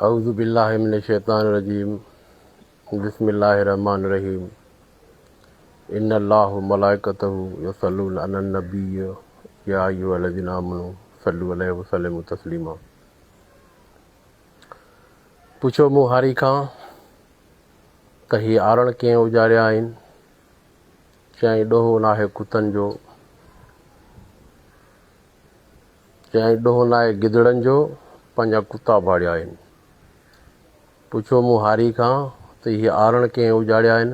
اعوذ بالله من الشيطان الرجيم بسم الله الرحمن الرحيم ان الله وملائڪته يصلون علي النبي يا ايها الذين آمنوا صلوا عليه وسلموا تسليما. پڇيو مون هاري کان ته هي آرڻ ڪنهن اجاريا آهن؟ چيائين ڏوهه ناهي ڪتن جو. چيائين ڏوهه ناهي گدڙن جو، پنهنجا ڪتا ڀاڙيا آهن. پڇيو مون هاري کان ته هي آرڻ ڪنهن اجاڙيا آهن؟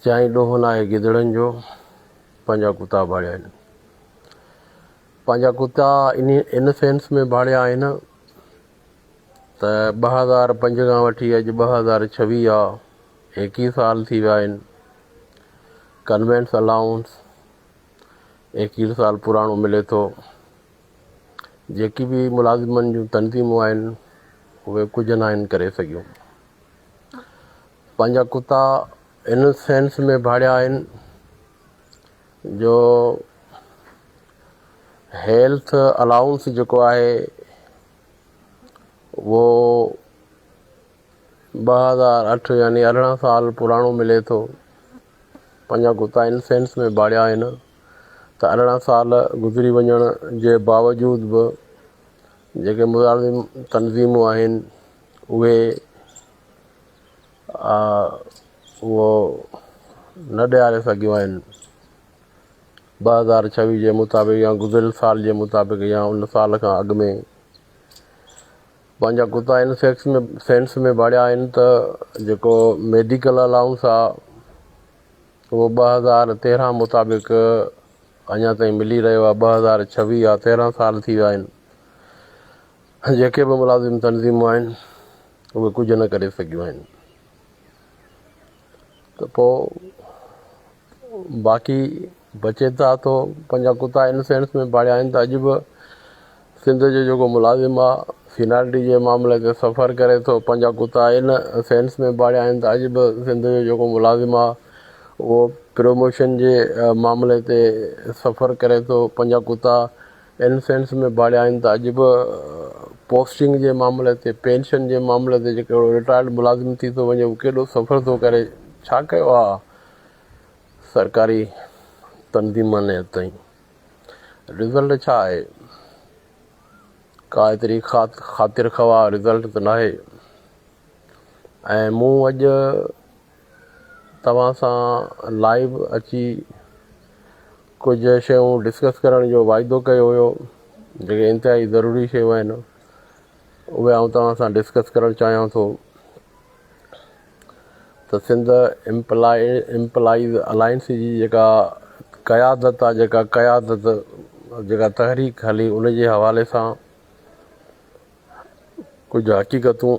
چيائين ڏوهه ناهي گدڙن جو، پنهنجا ڪتا ڀاڙيا آهن. پنهنجا ڪتا ان سينس ۾ ڀاڙيا آهن ته 2005 کان وٺي اڄ 2026 آ، 21 سال ٿي ويا آهن. ڪنوينس الائونس 21 سال پراڻو ملي ٿو. جيڪي به ملازمن جون تنظيمون آهن اهي ڪجهه ناهن ڪري سگهيون. پنهنجا ڪتا ان سينس ۾ ڀاڙيا آهن جو هيلٿ الائونس جيڪو آهي اهو 2008 يعني 18 سال پراڻو ملي ٿو. پنهنجا ڪتا ان سينس ۾ ڀاڙيا آهن ته 18 سال گذري وڃڻ جي باوجود به جيڪي ملازم تنظيمون آهن اهي اهو نه ڏياري سگهيون آهن. 2026 جي مطابق يا گذريل سال جي مطابق يا ان سال کان اڳ ۾ پنهنجا ڪتا ان سيڪس ۾ سينس ۾ ڀاڙيا آهن ته جيڪو ميڊيڪل الائونس آ اهو 2013 مطابق اڃا تائين ملي رهيو آ. 2026 آ، 13 سال ٿي ويا آهن. جيڪي به ملازم تنظيمون آهن اهي ڪجهه نه ڪري سگهيون آهن ته پوء باقي بچي ٿا ٿو. پنهنجا ڪتا ان سينس ۾ ڀاڙيا آهن ته اڄ به سنڌ جو جيڪو ملازم آ سينارٽي جي معاملي تي سفر ڪري ٿو. پنهنجا ڪتا ان سينس ۾ ڀاڙيا آهن ته اڄ به سنڌ جو جيڪو ملازم آ اهو پروموشن جي معاملي تي سفر ڪري ٿو. پنهنجا ڪتا ان سينس ۾ ڀاڙيا آهن ته اڄ به پوسٽنگ جي معاملي تي، پينشن جي معاملي تي جيڪو رٽائرڊ ملازم ٿي ٿو وڃي اهو ڪيڏو سفر ٿو ڪري. ڇا ڪيو آ سرڪاري تنظيمن اڄ تائين؟ رزلٽ ڇا آهي؟ ڪا ايتري خاطر خواهه رزلٽ ته ناهي. ۽ مون اڄ توهان سان لائيو اچي ڪجهه شيون ڊسڪس ڪرڻ جو واعدو ڪيو هيو، جيڪي انتهائي ضروري شيون آهن، اهي آئون توهان سان ڊسڪس ڪرڻ چاهيان ٿو ته سنڌ امپلائيز الائنس جي جيڪا قيادت آهي، جيڪا قيادت جيڪا تحريڪ هلي ان جي حوالي سان ڪجهه حقيقتون،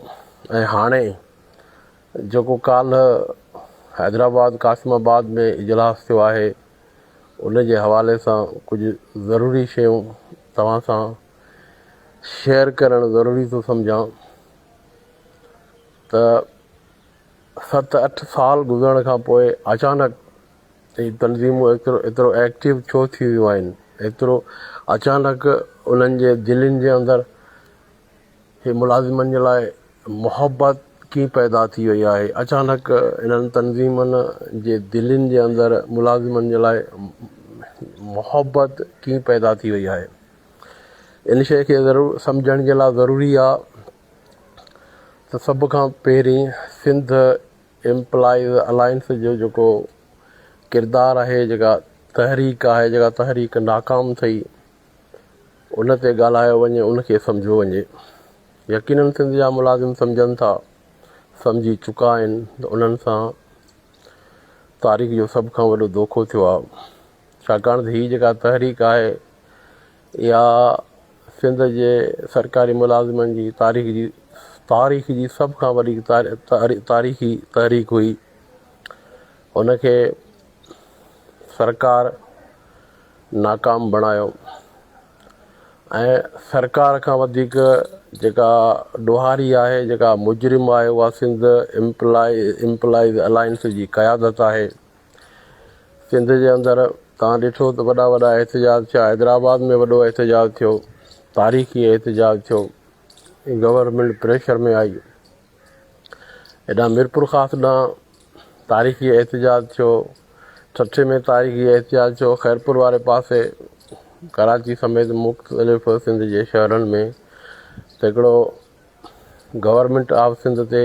۽ هاڻي جيڪو ڪالهه حيدرآباد قاسم آباد ۾ اجلاس ٿيو آهي ان جي حوالي سان ڪجهه ضروري شيون توهان سان شيئر ڪرڻ ضروري ٿو سمجهان ته ست اٺ سال گذرڻ کان پوء اچانڪ هي تنظيمون ايترو ايڪٽو ڇو ٿي ويون آهن، ايترو اچانڪ انهن جي دلين جي اندر هي ملازمن جي لاء محبت ڪيئن پيدا ٿي وئي آهي، اچانڪ انهن تنظيمن جي دلين جي اندر ملازمن جي لاء محبت ڪيئن پيدا ٿي وئي آهي. ان شيء کي ضرور سمجهڻ جي لاء ضروري آهي ته سڀ کان پهرين سنڌ امپلائيز الائنس جو جيڪو ڪردار آهي، جيڪا تحريڪ آهي، جيڪا تحريڪ ناڪام ٿي، ان تي ڳالهايو وڃي، ان کي سمجهيو وڃي. يقينن سنڌ جا ملازم سمجهن ٿا، سمجهي چڪا آهن ته انهن سان تاريخ جو سڀ کان وڏو دوکو ٿيو آهي. ڇاڪاڻ ته هي جيڪا تحريڪ آهي اها سنڌ جي سرڪاري ملازمن جي تاريخ جي سڀ کان وڏي تاريخي تحريڪ هئي. ان کي سرڪار ناڪام بڻايو ۽ سرڪار کان وڌيڪ جيڪا ڏوهاري آهي، جيڪا مجرم آهي، اها سنڌ امپلائيز الائنس جي قيادت آهي. سنڌ جي اندر توهان ڏٺو ته وڏا وڏا احتجاج ٿيا، حيدرآباد ۾ وڏو احتجاج ٿيو، تاريخي احتجاج ٿيو. گورنمينٽ پريشر ۾ آئي. هيڏانهن ميرپورخاص ڏانهن تاريخي احتجاج ٿيو، ٺٽي ۾ تاريخي احتجاج ٿيو، خيرپور واري پاسي ڪراچي سميت مختلف سنڌ جي شهرن ۾ ته هڪڙو گورنمينٽ آف سنڌ تي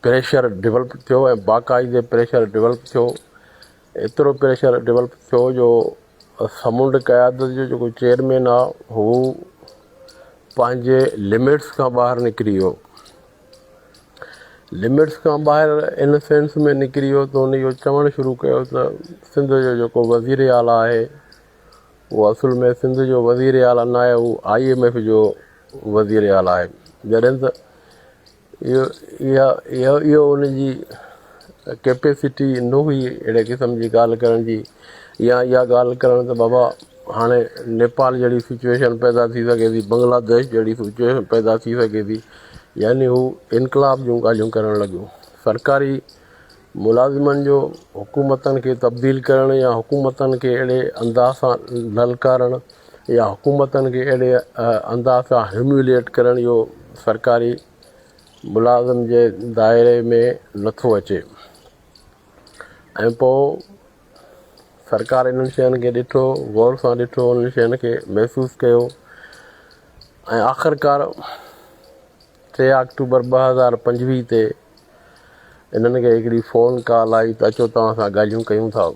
پريشر ڊولپ ٿيو ۽ باقاعدي پريشر ڊولپ ٿيو ايترو پريشر ڊولپ ٿيو جو سمنڊ قيادت جو جيڪو چيئرمين آ هو پنهنجي لمٽس کان ٻاهر نڪري ويو لمٽس کان ٻاهر ان سينس ۾ نڪري ويو ته هن اهو چوڻ شروع ڪيو ته سنڌ جو جيڪو وزير اعليٰ آهي اهو اصل ۾ سنڌ جو وزير اعليٰ نه آهي هو I M F جو وزير اعليٰ آهي جڏهن ته اهو اها اهو اهو ان جي ڪيپيسٽي نه هئي اهڙي قسم جي ڳالهه ڪرڻ جي يا اها ڳالهه ڪرڻ ته بابا هاڻي نيپال جهڙي سچويشن پيدا ٿي سگهي ٿي بنگلاديش جهڙي سچويشن پيدا ٿي سگهي ٿي يعني هو انقلاب جون ڳالهيون ڪرڻ لڳيو سرڪاري ملازمن جو حڪومتن کي تبديل ڪرڻ يا حڪومتن کي اهڙي انداز سان للڪارڻ يا حڪومتن کي اهڙي انداز سان هيوميليئيٽ ڪرڻ اهو سرڪاري ملازم جي دائري ۾ نٿو اچي ۽ پوء سرڪار انهن شين کي ڏٺو غور سان ڏٺو انهن شين کي محسوس ڪيو ۽ آخرڪار ٽي آڪٽوبر 2025 تي انهن کي هڪڙي فون ڪال آئي ته اچو توهان سان ڳالهيون ڪيون ٿا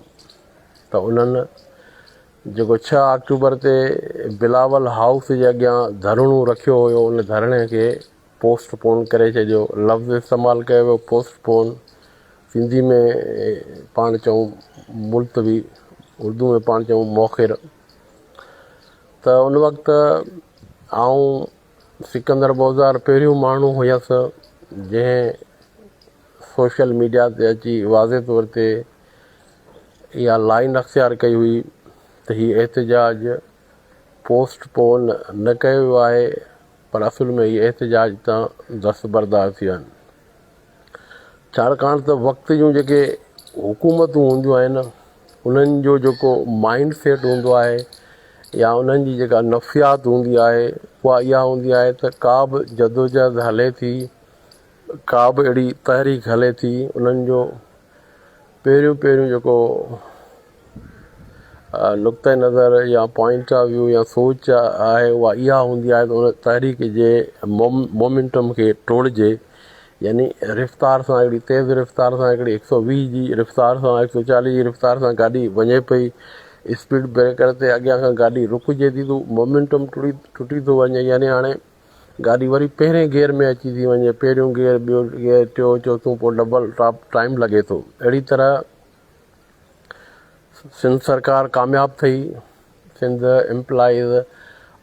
ته انهن جيڪو ڇهه آڪٽوبر تي بلاول هائوس جي اڳيان ڌرڻو رکيو هيو ان ڌرڻي کي پوسٽ پون ڪري ڇڏيو لفظ استعمال ڪيو ويو پوسٽ پون سنڌي ۾ پاڻ چئون ملتوي اردو ۾ پاڻ چئون موخر ته ان وقت آئون سڪندر بوزار پهريون ماڻهو هيس جنهن سوشل ميڊيا تي اچي واضح طور تي اها لائن اختيار ڪئي هئي ته هي احتجاج پوسٽ پون نه ڪيو ويو آهي پر اصل ۾ هي احتجاج تان دستبردار ٿي ويا آهن ڇاڪاڻ ته وقت جون جيڪي حڪومتون هونديون آهن انهن جو جيڪو مائنڊ سيٽ هوندو آهي يا انهن جي جيڪا نفسيات هوندي آهي اها اها هوندي آهي ته ڪا به جدوجهد هلي ٿي ڪا به اهڙي تحريڪ هلي ٿي انهن جو پهريون پهريون جيڪو نقطه نظر يا پوائنٽ آف ويو يا سوچ آهي اها اها هوندي آهي ته ان تحريڪ جي مومينٽم کي ٽوڙجي يعني رفتار سان هڪڙي تيز رفتار سان هڪڙي هڪ سو ويهه جي رفتار سان هڪ سو چاليهه جي رفتار سان گاڏي وڃي پئي اسپيڊ بريڪر تي اڳيان کان گاڏي رڪجي ٿي ته مومينٽم ٽڙي ٽٽي ٿو وڃي يعني هاڻي گاڏي وري پهرين گيئر ۾ اچي ٿي وڃي پهريون گيئر ٻيو گيئر ٽيو چوٿون پوء ڊبل ٽاپ ٽائيم لڳي ٿو اهڙي طرح سنڌ سرڪار ڪامياب ٿي سنڌ امپلائيز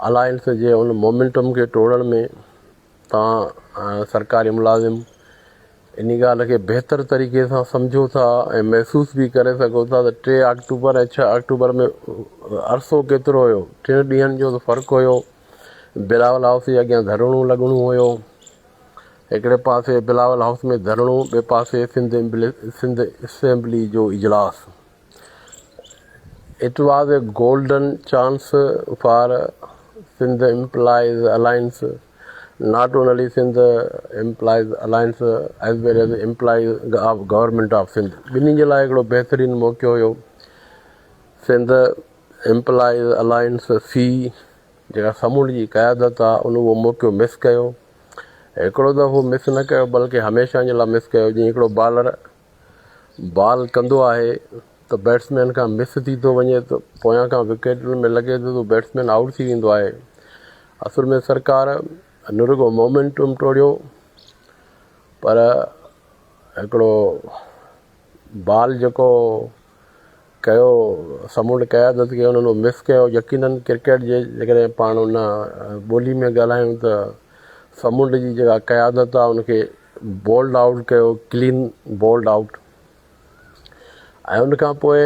الائنس جي ان مومينٽم کي ٽوڙڻ ۾ توهان سرڪاري ملازم ان ڳالهه کي بهتر طريقي سان سمجهو ٿا ۽ محسوس به ڪري سگهو ٿا ته ٽي آڪٽوبر ۽ ڇهه آڪٽوبر ۾ عرصو ڪيترو هيو ٽن ڏينهن جو ته فرق هيو بلاول هائوس جي اڳيان ڌرڻو لڳڻو هيو هڪڙي پاسي بلاول هائوس ۾ ڌرڻو ٻئي پاسي سنڌ سنڌ اسيمبلي جو اجلاس It was a golden chance for Sindh Employees Alliance, not only Sindh Employees Alliance as well as Employees of Government of Sindh. ٻنهي جي لاء هڪڙو بهترين موقعو هيو. سنڌ ايمپلائيز الائنس سي جيڪا سمنڊ جي قيادت آ ان اهو موقعو مس ڪيو. هڪڙو دفعو مس نه ڪيو بلڪه هميشه جي لاء مس ڪيو جيئن هڪڙو بالر بال ڪندو آهي ته بيٽسمين کان مس ٿي ٿو وڃي ته پويان کان وڪيٽن ۾ لڳي ٿو ته بيٽسمين آئوٽ ٿي ويندو آهي اصل ۾ سرڪار نه رڳو مومينٽم ٽوڙيو پر هڪڙو بال جيڪو ڪيو سمنڊ قيادت کي انهن اهو مس ڪيو يقينن ڪرڪيٽ جي جيڪڏهن پاڻ ان ٻولي ۾ ڳالهايون ته سمنڊ جي جيڪا قيادت آهي ان کي بولڊ آئوٽ ڪيو ڪلين بولڊ آئوٽ ۽ ان کان پوء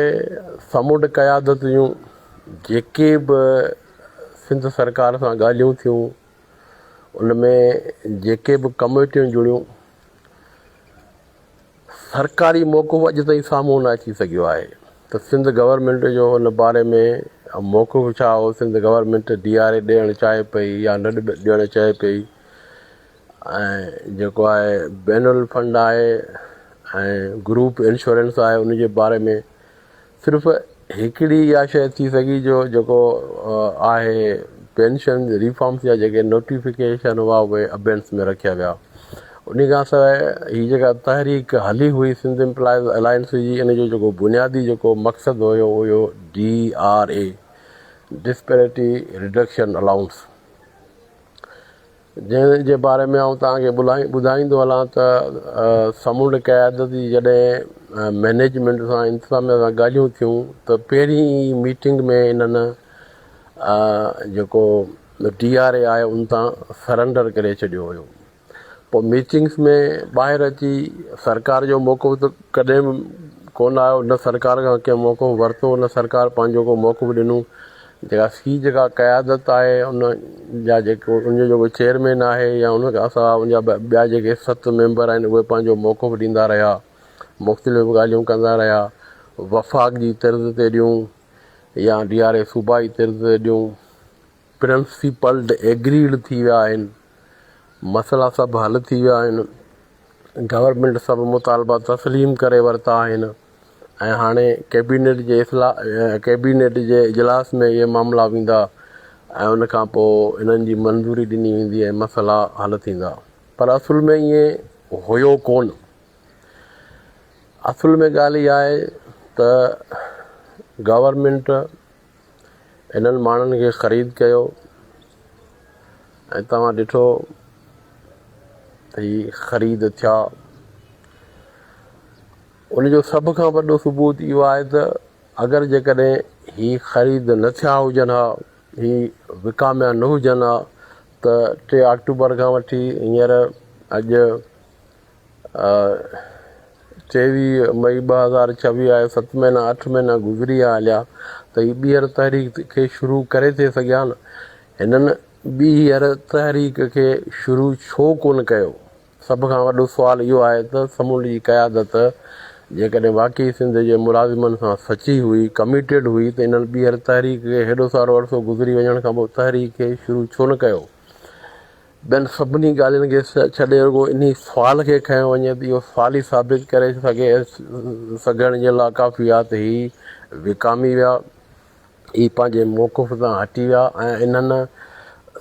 سمنڊ قيادت جون جيڪي به سنڌ سرڪار سان ڳالهيون ٿيون ان ۾ جيڪي به ڪميٽيون جڙيون سرڪاري موقف اڄ تائين سامهون نه اچي سگهيو آهي. ته سنڌ گورنمينٽ جو ان باري ۾ موقف ڇا هو، سنڌ گورنمينٽ ڊي آر اي ڏيڻ چاهي پئي يا نه ڏيڻ چاهي پئي ۽ جيڪو آهي بينل فنڊ آهي ۽ گروپ انشورنس آهي ان جي باري ۾ صرف هڪڙي اها شيء ٿي سگهي جو جيڪو آهي پينشن ريفارمس جا جيڪي نوٽيفڪيشن هئا اهي ابينس ۾ رکيا ويا ان کان سواء هي جيڪا تحريڪ هلي هئي سنڌ امپلائز الائنس جي ان جو جيڪو بنيادي جيڪو مقصد هيو اهو هيو D R A disparity reduction allowance جنهن جي باري ۾ آئون توهان کي ٻڌائيندو هلان ته سمنڊ قيادت جي جڏهن مئنيجمينٽ سان انتظاميه سان ڳالهيون ٿيون ته پهرين ئي ميٽنگ ۾ انهن جيڪو ڊي آر اي آهي ان تان سرنڊر ڪري ڇڏيو هيو پوء ميٽنگس ۾ ٻاهر اچي سرڪار جو موقف ته ڪڏهن به ڪونه آيو نه سرڪار کان ڪنهن موقف ورتو نه سرڪار پنهنجو ڪو موقف ڏنو جيڪا سي جيڪا قيادت آهي ان جا جيڪو ان جو جيڪو چيئرمين آهي يا ان کان علاوه ان جا ٻيا جيڪي ست ميمبر آهن اهي پنهنجو موقف ڏيندا رهيا مختلف ڳالهيون ڪندا رهيا وفاق جي طرز تي ڏيون يا ڊي آر اي صوبائي طرز تي ڏيون پرنسپلڊ ايگريڊ ٿي ويا آهن مسئلا سڀ حل ٿي ويا آهن گورنمينٽ سڀ مطالبا تسليم ڪري ورتا آهن ۽ هاڻي ڪيبينيٽ جي اصلاح ڪيبينيٽ جي اجلاس ۾ اهي معاملا ويندا ۽ ان کان پوء انهن جي منظوري ڏني ويندي ۽ مسئلا حل ٿيندا پر اصل ۾ ائين هيو ڪونه اصل ۾ ڳالهه اها آهي ته گورنمينٽ انهن ماڻهن کي خريد ڪيو ۽ توهان ڏٺو ته هي خريد ٿيا. ان جو سڀ کان وڏو ثبوت اهو آهي ته اگر جيڪڏهن هي خريد نه ٿيا هجن ها، هي وڪاميا نه هجن ها ته ٽي آڪٽوبر کان وٺي هينئر اڄ 23 مئي 2026 آهي، ست مهينا اٺ مهينا گذري ويا هليا ته هي ٻيهر تحريڪ کي شروع ڪري ٿي سگهيا نه. هنن ٻيهر تحريڪ کي شروع ڇو ڪونه ڪيو؟ سڀ کان وڏو سوال اهو آهي ته سمنڊ جي قيادت جيڪڏهن واقعي سنڌ جي ملازمن سان سچي هئي، ڪميٽيڊ هئي ته انهن ٻيهر تحريڪ کي هيڏو سارو عرصو گذري وڃڻ کانپوء تحريڪ کي شروع ڇو نه ڪيو؟ ٻين سڀني ڳالهين کي ڇڏي رڳو انهي سوال کي کنيو وڃي ته اهو سوال ئي ثابت ڪري سگهي سگهڻ جي لاء ڪافي آهي ته هي وڪامي ويا، هي پنهنجي موقف تان هٽي ويا ۽ انهن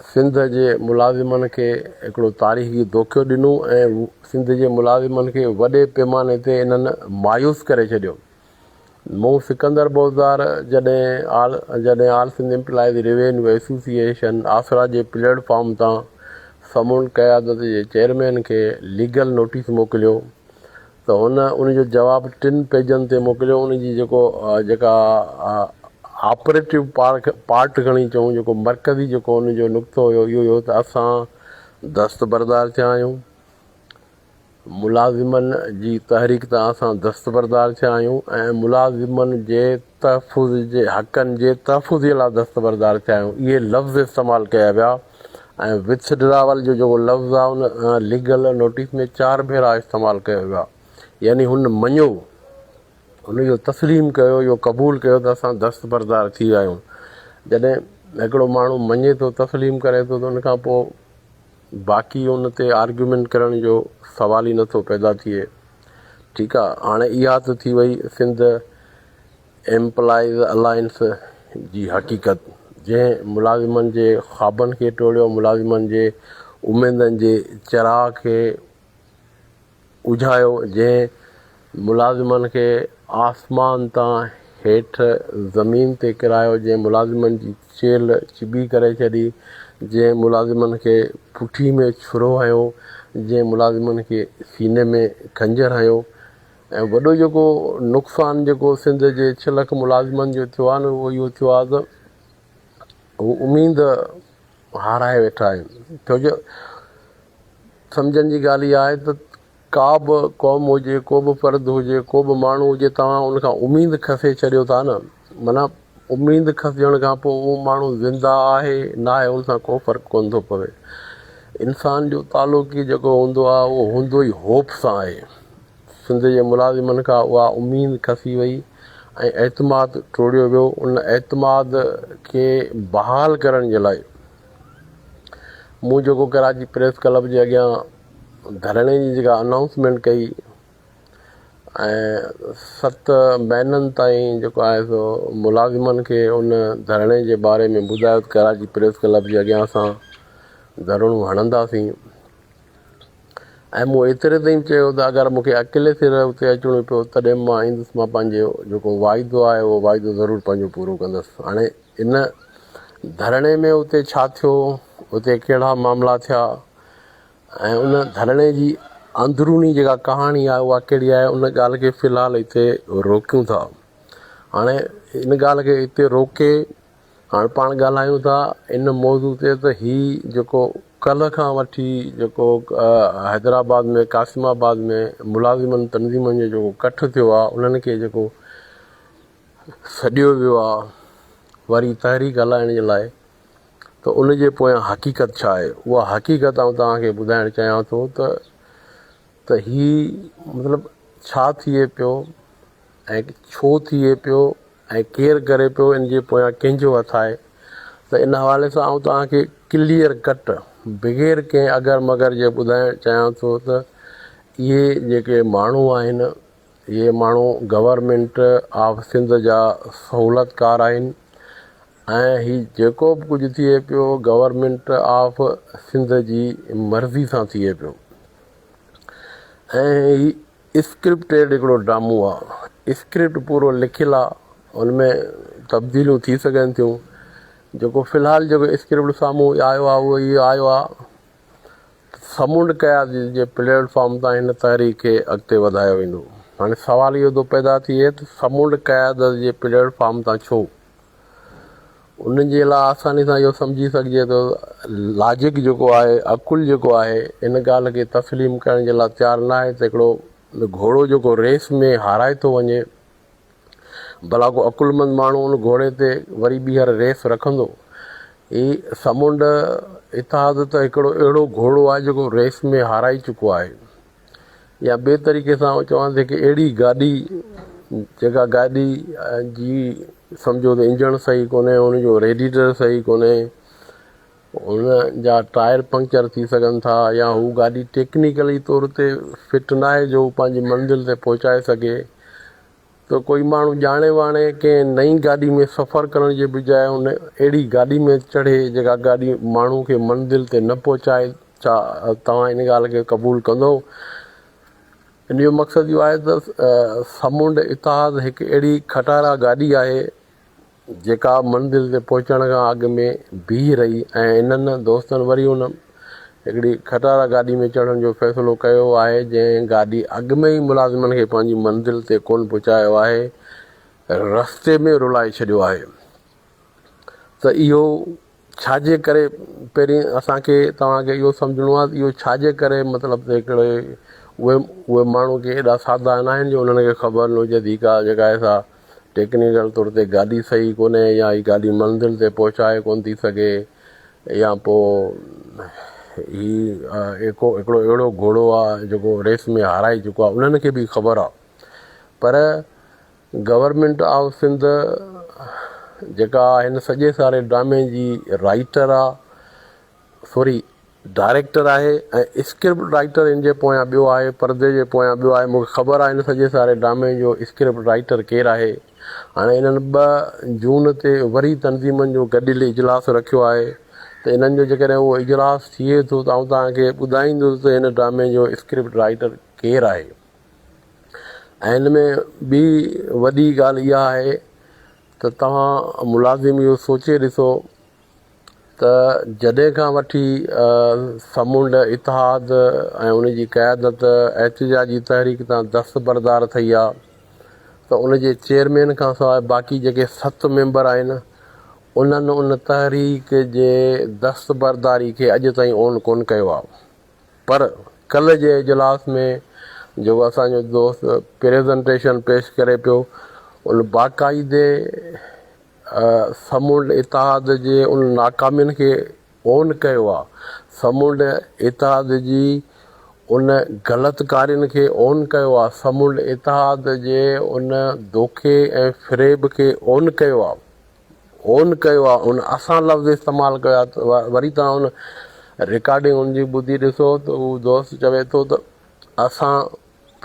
سنڌ جي ملازمن کي هڪڙو تاريخي دوکيو ڏنو ۽ سنڌ جي ملازمن کي وڏي پيماني تي انهن مايوس ڪري ڇڏيو. مون سڪندر بوزدار جڏهن آل جڏهن all Sindh employees revenue association آسرا جي پليٽ فارم تان سمنڊ قيادت جي چيئرمين کي ليگل نوٽيس موڪليو ته هن ان جو جواب ٽن پيجن تي موڪليو ان جي جيڪو جيڪا آپريٽو پارڪ پارٽ کڻي چئون جيڪو مرڪزي جيڪو ان جو نقطو هيو اهو هيو ته اسان دستبردار ٿيا آهيون ملازمن جي تحريڪ تان اسان دستبردار ٿيا آهيون ۽ ملازمن جي تحفظ جي حقن جي تحفظ جي لاء دستبردار ٿيا آهيون اهي لفظ استعمال ڪيا ويا ۽ وٿڊراول جو جيڪو لفظ آهي ان ليگل نوٽيس ۾ چار ڀيرا استعمال ڪيو ويو آهي يعني هن مڃيو هن اهو تسليم ڪيو اهو قبول ڪيو ته اسان دستبردار ٿي ويا آهيون جڏهن هڪڙو ماڻهو مڃي ٿو تسليم ڪري ٿو ته ان کان پوء باقي ان تي آرگيومينٽ ڪرڻ جو سوال ئي نٿو پيدا ٿئي. ٺيڪ آ هاڻي اها ته ٿي وئي سنڌ ايمپلائيز الائنس جي حقيقت جنهن ملازمن جي خوابن کي ٽوڙيو ملازمن جي اميدن جي چراغ کي اجهايو، جنهن ملازمن کي آسمان تان هيٺ زمين تي ڪيرايو، جنهن ملازمن جي چيلهه چٻي ڪري ڇڏي، جنهن ملازمن کي پٺي ۾ ڇرو هنيو، جنهن ملازمن کي سيني ۾ خنجر هنيو ۽ وڏو جيڪو نقصان جيڪو سنڌ جي ڇهه لک ملازمن جو ٿيو آهي نه اهو اهو ٿيو آهي ته هو اميد هارائي ويٺا آهن ڇو جو سمجهڻ جي ڳالهه اها آهي ته ڪا به قوم هجي، ڪو به فرد هجي، ڪو به ماڻهو هجي توهان ان کان اميد کسي ڇڏيو ٿا نه معنيٰ اميد کسجڻ کان پوء اهو ماڻهو زنده آهي نه آهي ان سان ڪو فرق ڪونه ٿو پوي. انسان جو تعلق ئي جيڪو هوندو آهي اهو هوندو ئي هوپ سان آهي. سنڌ جي ملازمن کان اها اميد کسي وئي ۽ اعتماد ٽوڙيو ويو ان اعتماد کي بحال ڪرڻ جي لاء مون جيڪو ڪراچي پريس ڪلب جي اڳيان ڌرڻي جي جيڪا انائونسمينٽ ڪئي ۽ ست مهينن تائين جيڪو آهي سو ملازمن کي ان ڌرڻي جي باري ۾ ٻڌايو ته ڪراچي پريس ڪلب جي اڳيان اسان ڌرڻو هڻنداسين ۽ مون ايتري تائين چيو ته اگر مون کي اڪيلي سر اتي اچڻو پيو تڏهن به مان ايندس مان پنهنجو جيڪو واعدو آهي اهو واعدو ضرور پنهنجو پورو ڪندس هاڻي ان ڌرڻي ۾ اتي ڇا ٿيو اتي ڪهڙا معاملا ٿيا ۽ ان ڌرڻي جي اندروني جيڪا ڪهاڻي آهي اها ڪهڙي آهي ان ڳالهه کي في الحال هتي روڪيون ٿا هاڻي ان ڳالهه کي هتي روڪي هاڻي پاڻ ڳالهايون ٿا ان موضوع تي ته هي جيڪو ڪلهه کان وٺي جيڪو حيدرآباد ۾ قاسم آباد ۾ ملازمن تنظيمن جو جيڪو ڪٺ ٿيو آهي انهن کي جيڪو سڏيو ويو آهي وري تحريڪ هلائڻ جي لاء ته ان جي پويان حقيقت ڇا آهي؟ اها حقيقت آئون توهان کي ٻڌائڻ چاهيان ٿو ته ته هي مطلب ڇا ٿئي پيو ۽ ڇو ٿئي پيو ۽ ڪير ڪري پيو ان جي پويان ڪنهن جو هٿ آهي ته ان حوالي سان آئون توهان کي ڪليئر ڪٽ بغير ڪنهن اگر مگر جي ٻڌائڻ چاهيان ٿو ته اهي جيڪي ماڻهو آهن اهي ماڻهو گورنمينٽ آف سنڌ جا سهولتڪار آهن ۽ هي جيڪو به ڪجهه ٿئي پيو گورنمينٽ آف سنڌ جي مرضي سان ٿئي پيو ۽ هي اسڪرپٽيڊ هڪڙو ڊرامو آ اسڪرپٽ پورو لکيل آ ان ۾ تبديليون ٿي سگهن ٿيون جيڪو في الحال جيڪو اسڪرپٽ سامهون آيو آ اهو اهو آيو آ سمنڊ قيادت جي پليٽ فارم تان هن تحريڪ کي اڳتي وڌايو ويندو هاڻي سوال اهو ٿو پيدا ٿئي ته سمنڊ قيادت جي پليٽ فارم تان ڇو انهن جي لاء آساني سان اهو سمجهي سگهجي ٿو لاجڪ جيڪو آهي عقل جيڪو آهي ان ڳالهه کي تسليم ڪرڻ جي لاء تيار نه آهي ته هڪڙو گهوڙو جيڪو ريس ۾ هارائي ٿو وڃي ڀلا ڪو عقلمند ماڻهو ان گهوڙي تي وري ٻيهر ريس رکندو هي سمنڊ اتحاد ته هڪڙو اهڙو گهوڙو آهي جيڪو ريس ۾ هارائي چڪو آهي يا ٻئي طريقي سان آئون چوان ته هڪ اهڙي گاڏي جيڪا گاڏي جي سمجهو ته انجڻ صحيح ڪونهي ان جو ريڊيٽر صحيح ڪونهي ان جا ٽائر پنڪچر ٿي سگهن ٿا يا هو گاڏي ٽيڪنيڪلي طور تي فٽ ناهي جو هو پنهنجي منزل تي پهچائي سگهي ته ڪوئي ماڻهو ڄاڻي واڻي ڪنهن نئين گاڏي ۾ سفر ڪرڻ جي بجاء ان اهڙي گاڏي ۾ چڙهي جيڪا گاڏي ماڻهو کي منزل تي نه پهچائي ڇا توهان ان ڳالهه کي قبول ڪندؤ؟ ان جو مقصد اهو آهي ته سمنڊ اتحاد هڪ اهڙي کٽارا گاڏي آهي جيڪا منزل تي پهچڻ کان اڳ ۾ بيهي رهي ۽ انهن دوستن وري ان هڪڙي کٽارا گاڏي ۾ چڙهڻ جو فيصلو ڪيو آهي جنهن گاڏي اڳ ۾ ئي ملازمن کي پنهنجي منزل تي ڪونه پهچايو آهي رستي ۾ رلائي ڇڏيو آهي ته اهو ڇا جي ڪري پهرين اسان کي توهان کي اهو سمجهڻو آهي ته اهو ڇا جي ڪري مطلب ته هڪڙي اهي اهي ماڻهو ڪي ايڏا سادا نه آهن جو انهن کي خبر نه هجي ته هي ڪا جيڪا آهي سا ٽيڪنيڪل طور تي گاڏي صحيح ڪونهي يا هي گاڏي منزل تي پهچائي ڪونه ٿي سگهي يا پوء هي هڪ هڪڙو اهڙو گهوڙو آهي جيڪو ريس ۾ هارائي چڪو آهي انهن کي به خبر آهي پر گورنمينٽ آف سنڌ جيڪا هن سڄي ساري ڊرامي جي رائيٽر آ سوري ڊائريڪٽر آهي ۽ اسڪرپٽ رائيٽر ان جي پويان ٻيو آهي پردي جي پويان ٻيو آهي مونکي خبر آهي هن سڄي ساري ڊرامي جو اسڪرپٽ رائيٽر ڪير آهي هاڻي انهن 2 جون تي وري تنظيمن جو گڏيل اجلاس رکيو آهي ته انهن جو جيڪڏهن اهو اجلاس ٿئي ٿو ته آئون توهان کي ٻڌائيندس ته هن ڊرامي جو اسڪرپٽ رائيٽر ڪير آهي ۽ ان ۾ ٻي وڏي ڳالهه اها آهي ته توهان ملازم اهو سوچي ڏسو ته جڏهن کان وٺي سمنڊ اتحاد ۽ ان جي قيادت احتجاجي تحريڪ تان دستبردار ٿي آ ته ان جي چيئرمين کان سواء باقي جيڪي ست ميمبر آهن انهن ان تحريڪ جي دستبرداري کي اڄ تائين اون ڪونه ڪيو آ. پر ڪلهه جي اجلاس ۾ جيڪو اسان جو دوست پريزنٽيشن پيش ڪري پيو ان باقاعدي سمنڊ اتحاد جي ان ناڪامين کي اون ڪيو آ. سمنڊ اتحاد جي ان غلط ڪارين کي اون ڪيو آ، سمنڊ اتحاد جي ان دوکي ۽ فريب کي اون ڪيو آ، اون ڪيو آ، ان اسان لفظ استعمال ڪيو آ ته وري توهان ان رڪارڊنگ ان جي ٻڌي ڏسو ته هو دوست چوي ٿو ته اسان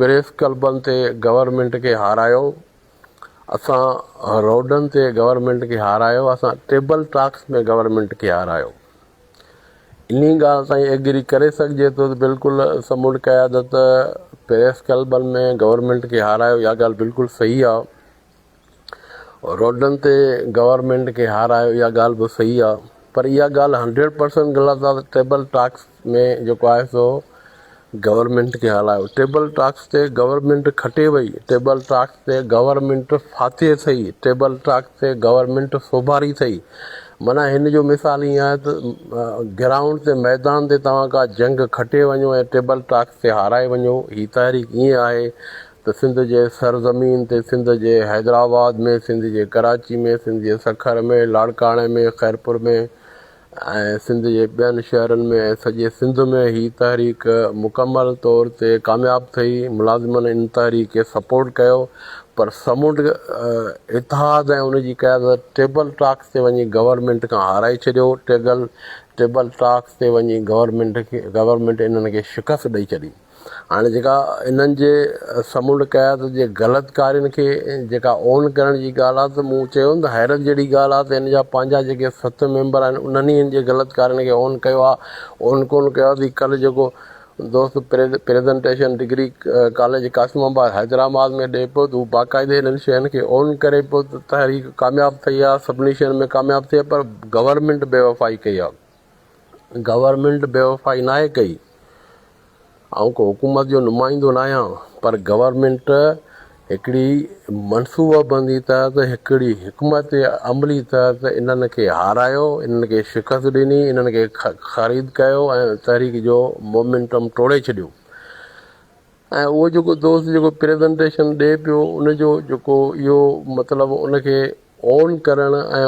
پريس ڪلبن تي گورنمينٽ کي هارايو، اسان روڊن تي گورنمينٽ کي هارايو، اسان ٽيبل ٽاڪس ۾ گورنمينٽ کي هارايو. انهي ڳالهه تائين ايگري ڪري سگهجي ٿو ته بلڪل سمنڊ قيادت پريس ڪلبن ۾ گورنمينٽ کي هارايو اها ڳالهه بلڪل صحيح آهي روڊن تي گورنمينٽ کي هارايو اها ڳالهه به صحيح آهي پر اها ڳالهه هنڊريڊ پرسنٽ غلط آهي ته ٽيبل ٽاڪس ۾ جيڪو آهي سو گورنمينٽ کي هلايو. ٽيبل ٽاڪس تي گورنمينٽ کٽي وئي. ٽيبل ٽاڪس تي گورنمينٽ فاتح ٿئي. ٽيبل ٽاڪس تي گورنمينٽ سوڀاري ٿئي. معنيٰ هن جو مثال ائين آهي ته گرائونڊ تي ميدان تي توهان ڪا جنگ کٽي وڃو ۽ ٽيبل ٽاڪس تي هارائي وڃو. هي تحريڪ ائين آهي ته سنڌ جي سرزمين تي سنڌ جي حيدرآباد ۾ سنڌ جي ڪراچي ۾ سنڌ جي سکر ۾ لاڙڪاڻي ۾ خيرپور ۾ ۽ سنڌ جي ٻين شهرن ۾ ۽ سڄي سنڌ ۾ هي تحريڪ مڪمل طور تي ڪامياب ٿئي، ملازمن ان تحريڪ کي سپورٽ ڪيو پر سمنڊ اتحاد ۽ ان جي قيادت ٽيبل ٽاڪس تي وڃي گورنمينٽ کان هارائي ڇڏيو، ٽيبل ٽاڪس تي وڃي گورنمينٽ کي گورنمينٽ انهن کي شڪست ڏئي ڇڏي. هاڻي جيڪا انهن جي سمنڊ قيادت جي غلط ڪارين کي جيڪا اون ڪرڻ جي ڳالهه آهي ته مون چيو نه ته حيرت جهڙي ڳالهه آهي ته هن جا پنهنجا جيڪي ست ميمبر آهن انهن ئي هن جي غلط ڪارين کي اون ڪيو آهي اون ڪونه ڪيو آهي ته ڪلهه جيڪو دوست presentation degree college Qasimabad Hyderabad ۾ ڏئي پيو ته هو باقاعدي هنن شين کي اون ڪري پيو ته تحريڪ ڪامياب ٿي آهي سڀني شين ۾ ڪامياب ٿي آهي پر گورنمينٽ بيوفائي ڪئي آهي. گورنمينٽ بيوفائي ناهي ڪئي، آئون ڪو حڪومت جو نمائندو ناهيان پر گورنمينٽ هڪڙي منصوبابندي تحت هڪڙي حڪمت عملي تحت انهن کي هارايو، انهن کي شڪست ڏني، انهن کي خريد ڪيو ۽ تحريڪ جو مومينٽم ٽوڙي ڇڏيو ۽ اهو جيڪو دوست جيڪو پريزنٽيشن ڏئي پيو ان جو جيڪو اهو مطلب ان کي اون ڪرڻ ۽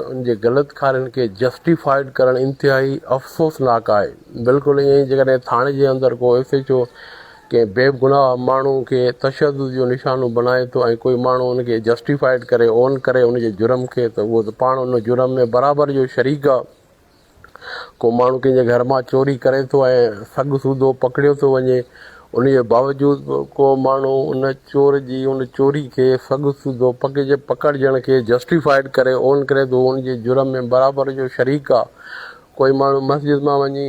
ان جي غلط ڪارين کي جسٽيفائيڊ ڪرڻ انتهائي افسوسناڪ آهي. بلڪل ائين ئي جيڪڏهن ٿاڻي جي اندر ڪو ايس ايڇ او ڪنهن بي گناهه ماڻهو کي تشدد جو نشانو بڻائي ٿو ۽ ڪوئي ماڻهو ان کي جسٽيفائيڊ ڪري اون ڪري ان جي جرم کي ته اهو ته پاڻ ان جرم ۾ برابر جو شريڪ آهي. ڪو ماڻهو ڪنهن جي گهر مان چوري ڪري ٿو ۽ سڳ سوڌو پڪڙيو ٿو وڃي ان جي باوجود به ڪو ماڻهو ان چور جي ان چوري کي سڳ سوڌو پڪڙجي پڪڙجڻ کي جسٽيفائيڊ ڪري اون ڪري ٿو ان جي جرم ۾ برابر جو شريڪ آ ڪوئي ماڻهو مسجد مان وڃي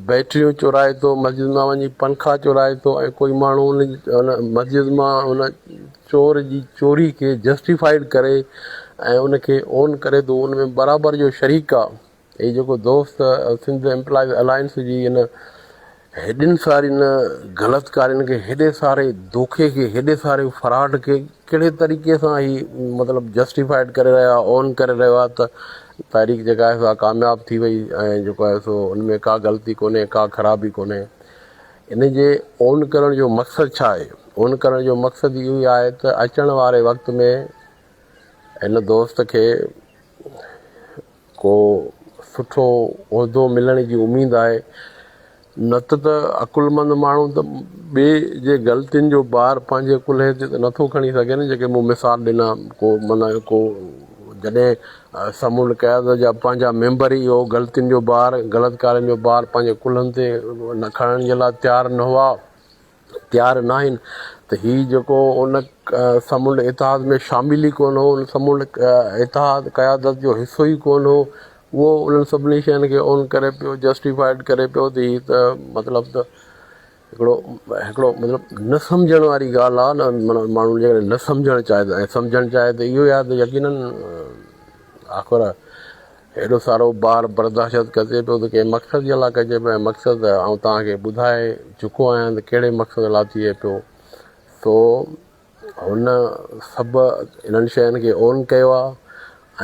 بيٽريون چورائي ٿو، مسجد مان وڃي پنکا چورائي ٿو ۽ ڪوئي ماڻهو ان مسجد مان ان چور جي چوري کي جسٽيفائيڊ ڪري ۽ ان کي اون ڪري ٿو ان ۾ برابر جو شريڪ آ. هي جيڪو دوست سنڌ ايمپلائيز الائنس جي ان هيڏين سارين غلط ڪارين کي هيڏي ساري دوکي کي هيڏي ساري فراڊ کي ڪهڙي طريقي سان هي مطلب جسٽيفائيڊ ڪري رهيو آهي اون ڪري رهيو آهي ته تحريڪ جيڪا آهي سا ڪامياب ٿي وئي ۽ جيڪو آهي سو ان ۾ ڪا غلطي ڪونهي ڪا خرابي ڪونهي ان جي اون ڪرڻ جو مقصد ڇا آهي اون ڪرڻ جو مقصد اهو ئي آهي ته اچڻ واري وقت ۾ هن دوست کي ڪو سٺو عهدو ملڻ جي اميد آهي نه ته ته عقلمند ماڻهو ته ٻئي جي غلطين جو بار پنهنجي ڪلهي تي ته نٿو کڻي سگهي نه جيڪي مون مثال ڏنا ڪو معنيٰ ڪو جڏهن سمنڊ قيادت جا پنهنجا ميمبر ئي اهو غلطين جو بار غلط ڪارين جو بار پنهنجي ڪلهن تي نه کڻڻ جي لاء تيار نه هئا تيار ناهن ته هي جيڪو ان سمنڊ اتحاد ۾ شامل ئي ڪونه هو ان سمنڊ اتحاد قيادت جو حصو ئي ڪونه هو اهو انهن سڀني شين کي اون ڪري پيو جسٽيفائيڊ ڪري پيو ته هي ته مطلب ته هڪڙو هڪڙو مطلب نه سمجهڻ واري ڳالهه آهي نه معنيٰ ماڻهو جيڪڏهن نه سمجهڻ چاهي ته ۽ سمجهڻ چاهي ته اهو ئي آهي ته يقينن آخر هيڏو سارو بار برداشت ڪجي پيو ته ڪنهن مقصد جي لاء ڪجي پيو ۽ مقصد آئون توهان کي ٻڌائي چڪو آهيان ته ڪهڙي مقصد لاء ٿئي پيو سو هن سڀ انهن شين کي اون ڪيو آهي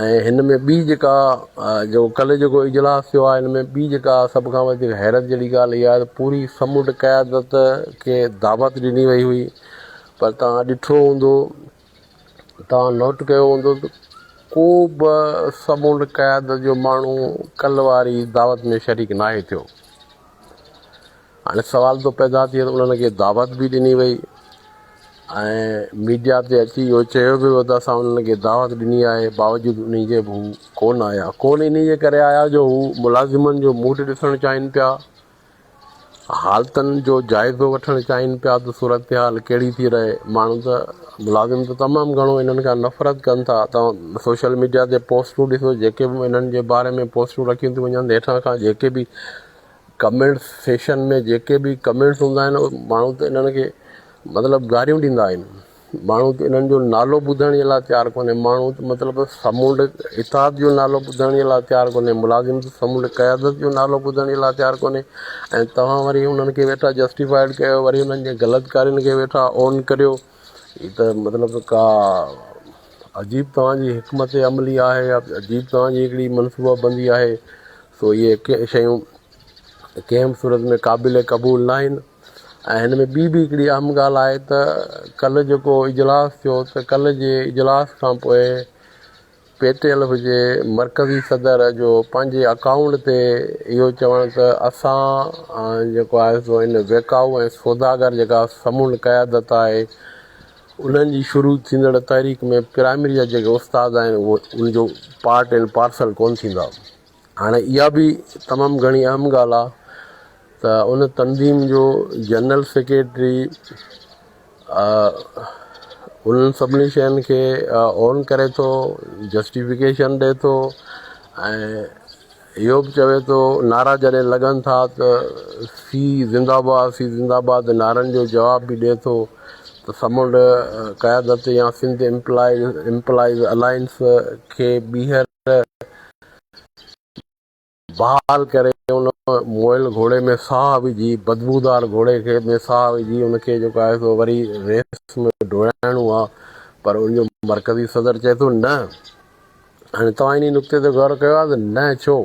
۽ هن ۾ ٻي جيڪا جو ڪلهه جيڪو اجلاس ٿيو آهي هن ۾ ٻي جيڪا سڀ کان وڌيڪ حيرت جهڙي ڳالهه اها آهي ته پوري سمنڊ قيادت کي دعوت ڏني وئي هئي پر توهان ڏٺو هوندو توهان نوٽ ڪيو هوندو ته ڪو به سمنڊ قيادت جو ماڻهو ڪلهه واري دعوت ۾ شريڪ ناهي ٿيو. هاڻي سوال ٿو پيدا ٿئي ته انهن کي دعوت به ڏني وئي ۽ ميڊيا تي اچي اهو چيو به ويو ته اسان انهن کي دعوت ڏني آهي، باوجود انهي جي به هو ڪونه آيا. ڪونه انهي جي ڪري آيا جو هو ملازمن جو موڊ ڏسڻ چاهين پيا، حالتن جو جائزو وٺڻ چاهين پيا ته صورتحال ڪهڙي ٿي رهي. ماڻهو ته ملازم ته تمام گهڻو انهن کان نفرت ڪن ٿا. توهان سوشل ميڊيا تي پوسٽون ڏسو، جيڪي به انهن جي باري ۾ پوسٽون رکيون ٿيون وڃن، هيٺان کان جيڪي به ڪمينٽس سيشن ۾ جيڪي به ڪمينٽس هوندا آهن ماڻهو ته انهن کي مطلب گاريون ڏيندا آهن. ماڻهو ته انهن جو نالو ٻڌڻ جي لاء تيار ڪونهي. ماڻهو ته مطلب سمونڊ اتحاد جو نالو ٻڌڻ جي لاء تيار ڪونهي. ملازم ته سمونڊ قيادت جو نالو ٻڌڻ جي لاء تيار ڪونهي ۽ توهان وري انهن کي ويٺا جسٽيفائيڊ ڪيو، وري انهن جي غلط ڪارين کي ويٺا اون ڪريو. هي ته مطلب ڪا عجيب توهان جي حڪمت عملي آهي يا عجيب توهان جي هڪڙي منصوبه بندي آهي. سو اهي شيون ڪنهن به صورت ۾ قابل قبول ناهن ۽ هن ۾ ٻي به هڪڙي اهم ڳالهه آهي ته ڪلهه جيڪو اجلاس ٿيو ته ڪلهه جي اجلاس کان پوء پي ٽي ايل جي مرڪزي صدر جو پنهنجي اڪائونٽ تي اهو چوڻ ته اسان جيڪو آهي سو ان ويڪائو ۽ سوداگر جيڪا سمنڊ قيادت آهي انهن جي شروع ٿيندڙ تحريڪ ۾ پرائمري جا جيڪي استاد آهن اهي ان جو پارٽ اينڊ پارسل ڪونه ٿيندا. هاڻي اها به تمام گهڻي اهم ڳالهه آهي ته ان تنظيم جو جنرل سيڪريٽري انهن سڀني شين کي اون ڪري ٿو، جسٽيفڪيشن ڏئي ٿو ۽ اهو به چوي ٿو نعرا جڏهن لڳن ٿا ته سي زنده باد سي زنده باد نعرن جو جواب به ڏئي ٿو ته سمنڊ قيادت يا سنڌ امپلائيز الائنس کي ٻيهر بحال ڪري ان مئل گهوڙي ۾ ساهه وجهي، بدبودار گهوڙي کي ۾ ساهه وجهي ان کي جيڪو آهي سو وري ريس ۾ ڊوڙائڻو آهي پر ان جو مرڪزي صدر چئي ٿو نه. هاڻي توهان انهي نقطي تي غور ڪيو آهي ته نه ڇو؟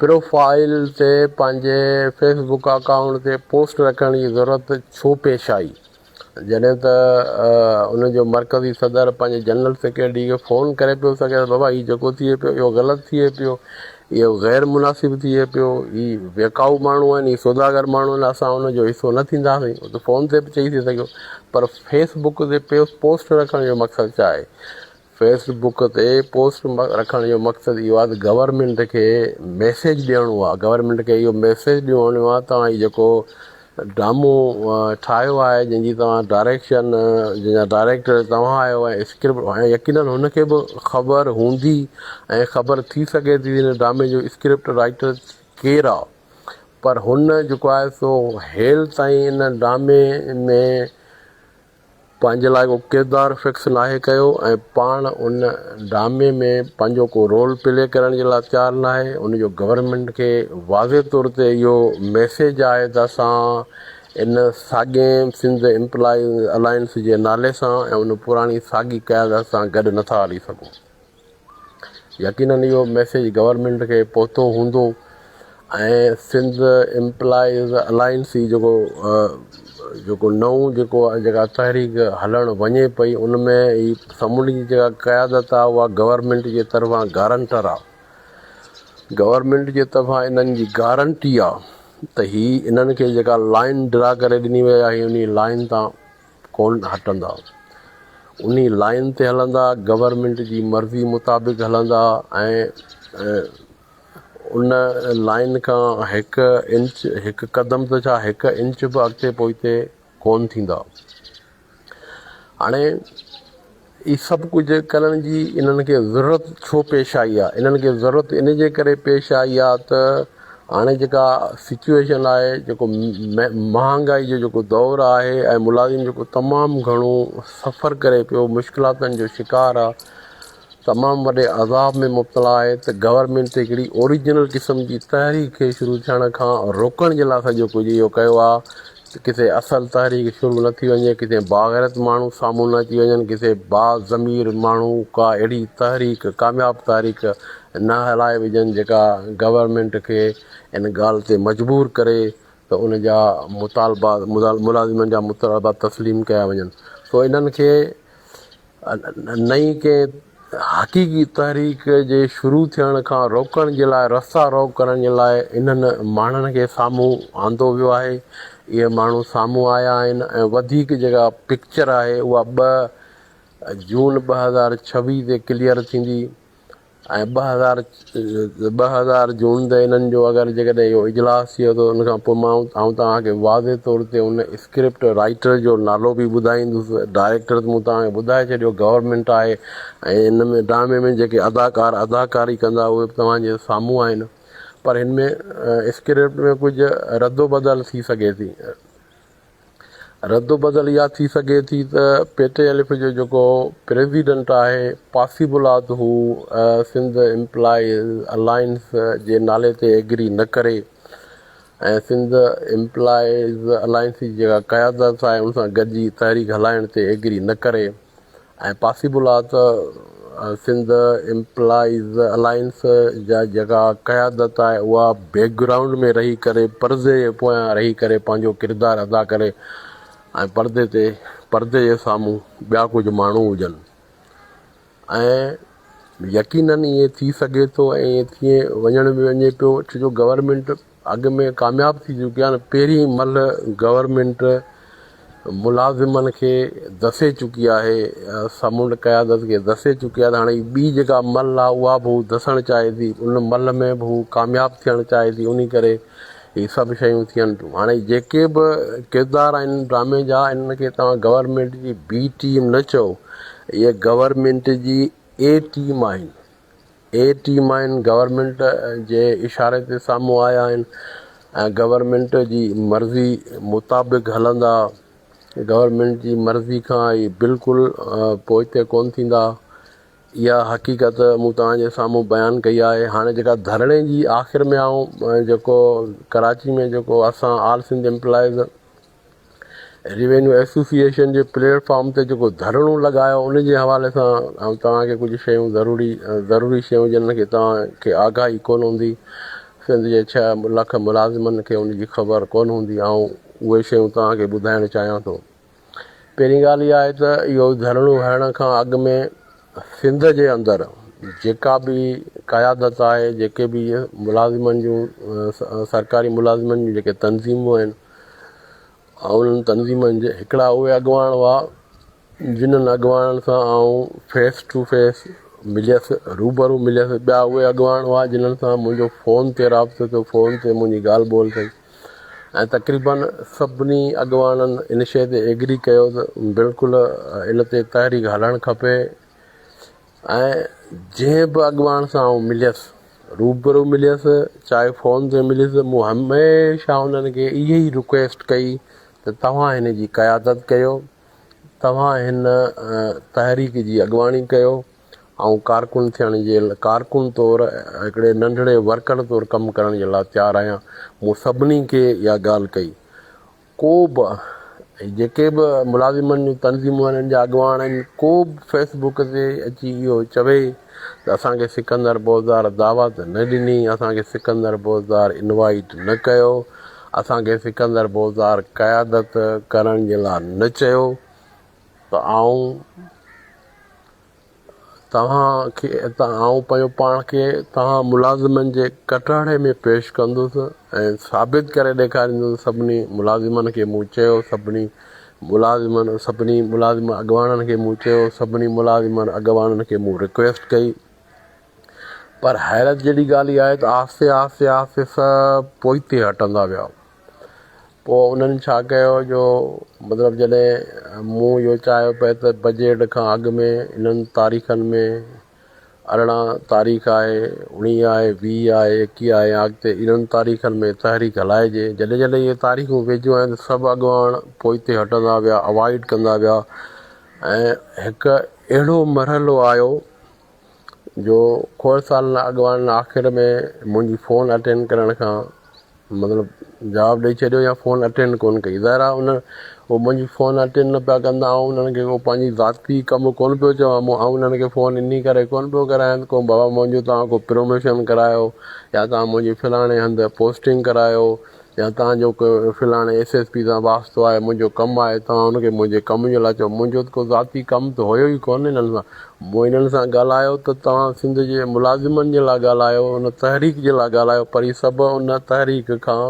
پروفائيل تي پنهنجي فيس بڪ اڪائونٽ تي پوسٽ رکڻ جي ضرورت ڇو پيش آئي؟ جڏهن ته ان جو مرڪزي صدر پنهنجي جنرل سيڪريٽري کي فون ڪري پيو سگهي ته بابا هي جيڪو ٿئي پيو اهو غلط ٿئي پيو، اهو غير مناسب ٿئي پيو، هي ويڪائو ماڻهو آهن، هي سوداگر ماڻهو آهن، اسان ان جو حصو نه ٿينداسين. هو ته فون تي به چئي ٿي سگهيو پر فيس بڪ تي پوسٽ رکڻ جو مقصد ڇا آهي؟ فيس بڪ تي پوسٽ رکڻ جو مقصد اهو آهي ته گورنمينٽ کي ميسيج ڏيڻو آهي، گورنمينٽ کي اهو ميسيج ڏيڻو آهي توهان هي جيڪو ڊرامو ٺاهيو آهي جنهن جي توهان ڊائريڪشن جنهن جا ڊائريڪٽر توهان آهيو ۽ اسڪرپٽ ۽ يقينن هن کي به خبر هوندي ۽ خبر ٿي سگهي ٿي هن ڊرامي جو اسڪرپٽ رائيٽر ڪير آهي پر هن جيڪو آهي سو هيل تائين ان ڊرامي ۾ پنهنجي لاء ڪو ڪردار فڪس ناهي ڪيو ۽ پاڻ ان ڊرامي ۾ پنهنجو ڪو رول پلي ڪرڻ جي لاء تيار ناهي. ان جو گورنمينٽ کي واضح طور تي اهو ميسيج آهي ته اسان ان ساڳئي سنڌ ايمپلائيز الائنس جي نالي سان ۽ ان پراڻي ساڳي قيادت سان گڏ نٿا هلي سگهون. يقينن اهو ميسيج گورنمينٽ کي پهتو هوندو ۽ سنڌ ايمپلائيز الائنس جي جيڪو جيڪو نئون جيڪو جيڪا تحريڪ هلڻ وڃي پئي ان ۾ هي سمنڊ جي جيڪا قيادت آهي اها گورنمينٽ جي طرفان گارنٽر آهي گورنمينٽ جي طرفان انهن جي گارنٽي آهي ته هي انهن کي جيڪا لائن ڊرا ڪري ڏني وئي آهي انهي لائن تان ڪونه هٽندا. انهي لائين تي هلندا، گورنمينٽ جي مرضي مطابق هلندا ۽ ان لائين کان هڪ انچ، هڪ قدم ته ڇا هڪ انچ به اڳتي پوئتي ڪونه ٿيندا. هاڻي هي سڀ ڪجهه ڪرڻ جي انهن کي ضرورت ڇو پيش آئي آهي؟ انهن کي ضرورت ان جي ڪري پيش آئي آهي ته هاڻي جيڪا سچوئيشن آهي، جيڪو مهانگائي جو جيڪو دور آهي ۽ ملازم جيڪو تمام گهڻو سفر ڪري پيو، مشڪلاتن جو شڪار آهي، تمام وڏي عذاب ۾ مبتلا آهي ته گورنمينٽ هڪڙي اوريجنل قسم جي تحريڪ کي شروع ٿيڻ کان روڪڻ جي لاء سڄو ڪجهه اهو ڪيو آهي ته ڪٿي اصل تحريڪ شروع نه ٿي وڃي، ڪٿي باغيرت ماڻهو سامهون نه اچي وڃن، ڪٿي باضمير ماڻهو ڪا اهڙي تحريڪ، ڪامياب تحريڪ نه هلائي وجهن جيڪا گورنمينٽ کي ان ڳالهه تي مجبور ڪري ته ان جا مطالبا، ملازمن جا مطالبا تسليم ڪيا وڃن. سو انهن کي نئين ڪنهن حقيقي تحريڪ جي شروع ٿيڻ کان روڪڻ جي لاء رستا روڪ ڪرڻ جي لاء انهن ماڻهن کي سامهون آندو ويو آهي. اهي ماڻهو سامهون آيا آهن ۽ وڌيڪ جيڪا پڪچر آهي اها ٻه جون 2026 تي ڪليئر ٿيندي. ۽ 2000 جون تي انهن جو اگر جيڪڏهن اهو اجلاس ٿئي ٿو ان کان پوء مان آئون توهان کي واضح طور تي ان اسڪرپٽ رائيٽر جو نالو به ٻڌائيندس ڊائريڪٽر ته مون توهان کي ٻڌائي ڇڏيو گورنمينٽ آهي ۽ ان ۾ ڊرامي ۾ جيڪي اداڪار اداڪاري ڪندا اهي به توهان جي سامهون آهن پر هن ۾ اسڪرپٽ ۾ ڪجهه ردوبدل ٿي سگهي ٿي. ردوبدل اها ٿي سگهي ٿي ته پي ٽي الف جو جيڪو پريزيڊنٽ آهي پاسيبل آهي ته هو سنڌ ايمپلائيز الائنس جي نالي تي ايگري نه ڪري ۽ سنڌ ايمپلائيز الائنس جي جيڪا قيادت آهي ان سان گڏجي تحريڪ هلائڻ تي ايگري نه ڪري. ۽ پاسيبل آ ته سنڌ ايمپلائيز الائنس جا جيڪا قيادت آهي اها بيڪ گرائونڊ ۾ رهي ڪري پردي جي پويان رهي ڪري پنهنجو ڪردار ادا ڪري ۽ پردي تي پردي جي سامهون ٻيا ڪجهه ماڻهو هجن ۽ يقينن ائين ٿي سگهي ٿو ۽ ائين ٿئي وڃڻ به وڃي پيو ڇو جو گورنمينٽ اڳ ۾ ڪامياب ٿي چڪي آهي پهرين مھل گورنمينٽ ملازمن کي دسي چڪي آهي سمنڊ قيادت کي دسي چڪي آهي ته هاڻي ٻي جيڪا مھل آهي اها به هو دسڻ چاهي ٿي ان مھل ۾ به هو ڪامياب ٿيڻ چاهي ٿي انهي ڪري هي سڀ شيون ٿين ٿيون هاڻي جيڪي به ڪردار آهن ڊرامي جا انهن کي توهان گورنمينٽ جي بي ٽيم نه چئو اهي گورنمينٽ جي اي ٽيم آهن. اي ٽيم آهن گورنمينٽ جي اشاري تي سامهون آيا آهن ۽ گورنمينٽ جي مرضي مطابق هلندا گورنمينٽ جي مرضي کان هي بلڪل پوئتي ڪون ٿيندا اها حقيقت مون توهان جي سامهون بيان ڪئي آهي هاڻي جيڪا ڌرڻي جي آخر ۾ آئون جيڪو ڪراچي ۾ جيڪو اسان آل سنڌ امپلائيز ريونيو ايسوسيئيشن جي پليٽ فارم تي جيڪو ڌرڻو لڳايو ان جي حوالي سان آئون توهان کي ڪجهه شيون ضروري ضروري شيون جن کي توهان کي آگاهي ڪونه هوندي سنڌ جي ڇهه لک ملازمن کي ان جي خبر ڪونه هوندي آئون اهي شيون توهان کي ٻڌائڻ چاهيان ٿو پهرين ڳالهه اها آهي ته اهو ڌرڻو هڻڻ کان اڳ ۾ سنڌ جي اندر جيڪا به قيادت آهي جيڪي به ملازمن جون سرڪاري ملازمن جون جيڪي تنظيمون آهن انهن تنظيمن جي هڪڙا اهي اڳواڻ هئا جنھن اڳواڻن سان آئون فيس ٽو فيس مليس روبرو مليس ٻيا اهي اڳواڻ هئا جنھن سان منھنجو فون تي رابطو ٿيو فون تي منھنجي ڳالهه ٻولهه ٿي ۽ تقريبن سڀني اڳواڻن ان شيء تي ايگري ڪيو ته بلڪل ان تي تحريڪ هلڻ کپي ۽ جنهن به اڳواڻ سان آئون مليس، روبرو مليس چاهي فون تي مليس، مون هميشه انهن کي اها ئي رڪويسٽ ڪئي ته توهان هن جي قيادت ڪيو، توهان هن تحريڪ جي اڳواڻي ڪيو، آئون ڪارڪن ٿيڻ جي ڪارڪن طور هڪڙي ننڍڙي ورڪر طور ڪم ڪرڻ جي لاء تيار آهيان، مون سڀني کي اها ڳالهه ڪئي. ڪو به ۽ جيڪي به ملازمن جون تنظيمون آهن انهن جا اڳواڻ آهن ڪو به فيس بڪ تي اچي اهو چوي ته اسان کي سڪندر بوزدار دعوت نه ڏني اسان کي سڪندر بوزدار انوائيٽ نه ڪيو اسان کي سڪندر بوزدار قيادت ڪرڻ جي لاء نه چيو ته آئون توهان کي آئون پنهنجو پاڻ کي توهان ملازمن جي ڪٽهڙي ۾ پيش ڪندس ۽ ثابت ڪري ڏيکاريندس سڀني ملازمن کي مون چيو سڀني ملازمن سڀني ملازم اڳواڻن کي مون چيو سڀني ملازمن اڳواڻن کي مون رڪويسٽ ڪئي پر حيرت جهڙي ڳالهه اها آهي ته آهستي آهستي آهستي سڀ پوئتي هٽندا ويا پوء انهن ڇا ڪيو جو مطلب جڏهن مون اهو چاهيو پئي ته بجيٽ کان اڳ ۾ انهن تاريخن ۾ 18 تاريخ آهي، 19 آهي، 20 آهي، 21 آهي يا اڳتي انهن تاريخن ۾ تحريڪ هلائجي. جڏهن جڏهن اهي تاريخون ويجهيون آيون ته سڀ اڳواڻ پوئتي هٽندا ويا، اوائڊ ڪندا ويا ۽ هڪ اهڙو مرحلو آيو جو کوڙ سالن اڳواڻن آخر ۾ منهنجي فون اٽينڊ ڪرڻ کان مطلب جواب ڏئي ڇڏيو يا فون اٽينڊ ڪونه ڪئي ظاهر آهي ان هو منهنجي فون اٽينڊ نه پيا ڪن ته آئون انهن کي ڪو پنهنجي ذاتي ڪم ڪونه پيو چوان مون آئون انهن کي فون انهي ڪري ڪونه پيو ڪرايان ته ڪو بابا منهنجو توهان ڪو پروموشن ڪرايو يا توهان منهنجي فلاڻي هنڌ پوسٽنگ ڪرايو. يا توهان جو ڪو فلاڻي ايس ايس پي سان واسطو آهي منهنجو ڪم آهي توهان ان کي منهنجي ڪم جي لاء چئو منهنجو ته ڪو ذاتي ڪم ته هيو ئي ڪونه انهن سان مون انهن سان ڳالهايو ته توهان سنڌ جي ملازمن جي لاء ڳالهايو ان تحريڪ جي لاء ڳالهايو پر هي سڀ ان تحريڪ کان